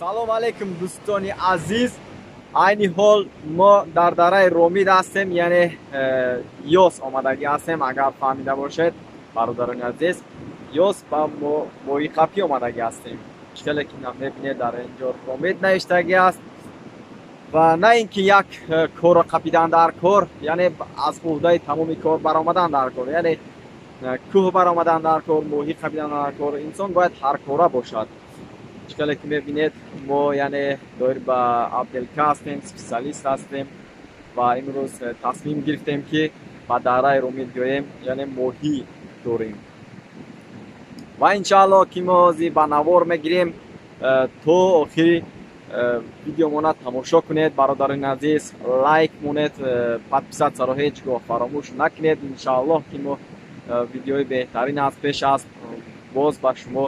Салом алейкум дӯстони азиз. Айни ҳол мо дар дараи Ромид ҳастем, яъне Ёс омадагӣ ҳастем. Агар фаҳмида бошед, бародарони азиз, Ёс ба моҳиқапӣ омадагӣ ҳастем. Чӣ хеле ки мебинед, дар инҷо Ромид навиштагӣ аст ва на ин ки як корро қапидан дар кор, яъне аз уҳдаи тамоми кор баромадан дар кор, яъне кӯҳ баромадан дар кор, моҳӣ қапидан дар кор. Инсон бояд ҳаркора бошад. Чӣ хеле ки мебинед, мо яъне доир ба Абделка ҳастем, специалист ҳастем ва имрӯз тасмим гирифтем, ки ба дараи Ромид биёем, яъне моҳӣ дорем ва иншаалло ки мо ҳозир ба навор мегирем. То охири видеомона тамошо кунед, бародарони азиз, лайк монед, подписаться ро ҳеҷ гоҳ фаромӯш накунед. Иншааллоҳ ки мо видеои беҳтарин аз пеш аст, боз ба шумо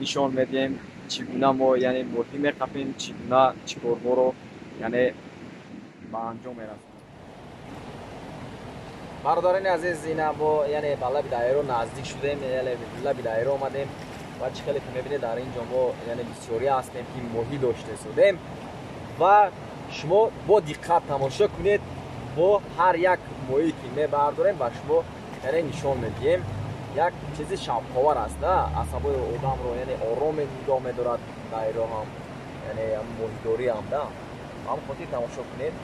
нишон медиҳем, чӣ гуна мо яъне моҳӣ меқапем, чӣ гуна чӣ корҳоро яъне ба анҷом мерасонем. Бародарони азиз, ина мо яъне ба лаби дарё наздик шудем, яъне лаби дарё омадем ва чӣ хеле ки мебинед, дар ин ҷо мо яъне бисёрӣ ҳастем, ки моҳӣ дошта истодем ва шумо бо диққат тамошо кунед. Бо ҳар як моҳӣ ки мебардорем, ба шумо яъне нишон медиҳем. Як чизи шавқовар аст, асабои одамро яъне ором нигоҳ медорад. Дайро ҳам яъне моҳидорӣ ҳам да ҳам хотир тамошо кунед.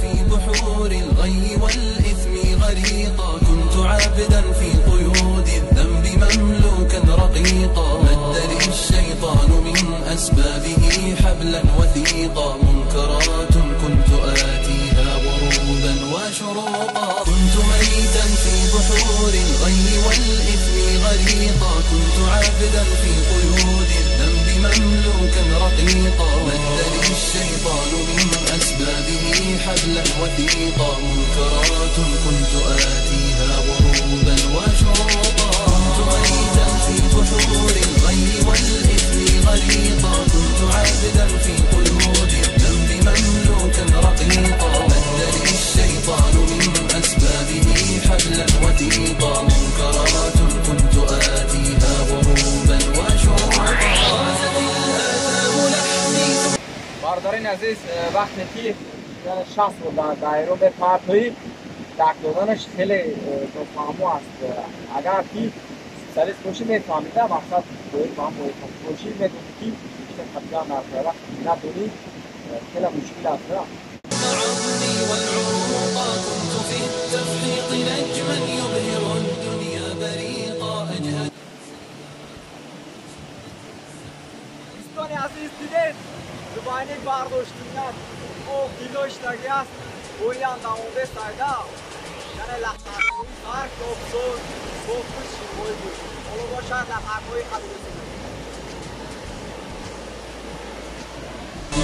في بحور الغي والإثم غريقا، كنت عابدا في قيود الذنب مملوكا رقيقا، مد لي الشيطان من أسبابه حبلا وثيقا، منكرات كنت آتيها غروبا وشروقا، كنت ميتا في بحور الغي والإثم غريقا، كنت عابدا في قيود الذنب مملوكا رقيقا، مد لي الشيطان من أسبابه حبلا وثيقا، منكرات كنت آتيها غروبا وشروقا، كنت ميتا في بحور الغي والإثم غريقا، كنت عابدا في قيود الذنب مملوكا رقيقا، مد لي الشيطان من أسبابه حبلا وثيقا، منكرات كنت آتيها غروبا وشروقا. Бародарини азиз, вақте ки яъне шахсро дар дайро мепартоӣ, дарк доданаш хеле нофаҳмо аст. Агар ки специалист бошӣ, мефаҳмида, мақсад доир ба ҳам бошӣ, медонӣ ки чӣ қапидан дар кор. Вақте ки надонӣ, хеле мушкил аст. Дӯстони азиз, дидед, дубайник бардоштинад, об дилоштагӣ аст, боям давонде сайда, яъне лахтарҳои сар обсоз софу шимоӣ буд. Ҳоло бошад, лахтарҳои қабиласӣ.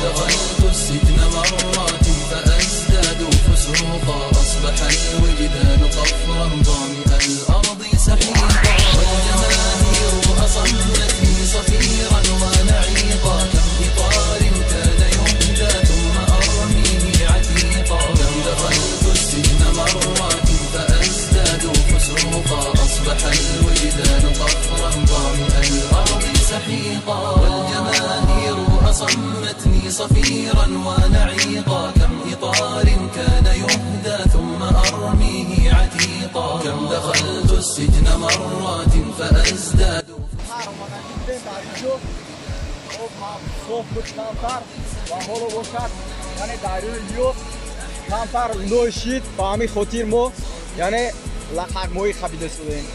دخلت السجن مرات فأزداد فسوقا، أصبح الوجدان قفرا ظامئ الأرض سحيقا، والجماهير أصمتني صفيرا ونعيقا، كم إطار كان يهدى ثم أرميه عتيقا، كم دخلت السجن مرات فأزداد فسوقا، أصبح الوجدان قفرا ظامئ الأرض سحيقا، والجماهير أصمتني صفيرا ونعيقا، كم إطار كان يهدى ثم أرميه عتيقا، كم دخلت السجن مرات فأزداد. яъне дарёи Ёф камтар лӯшид, ба ҳамин хотир мо яъне лақакмоҳӣ хабида шудем.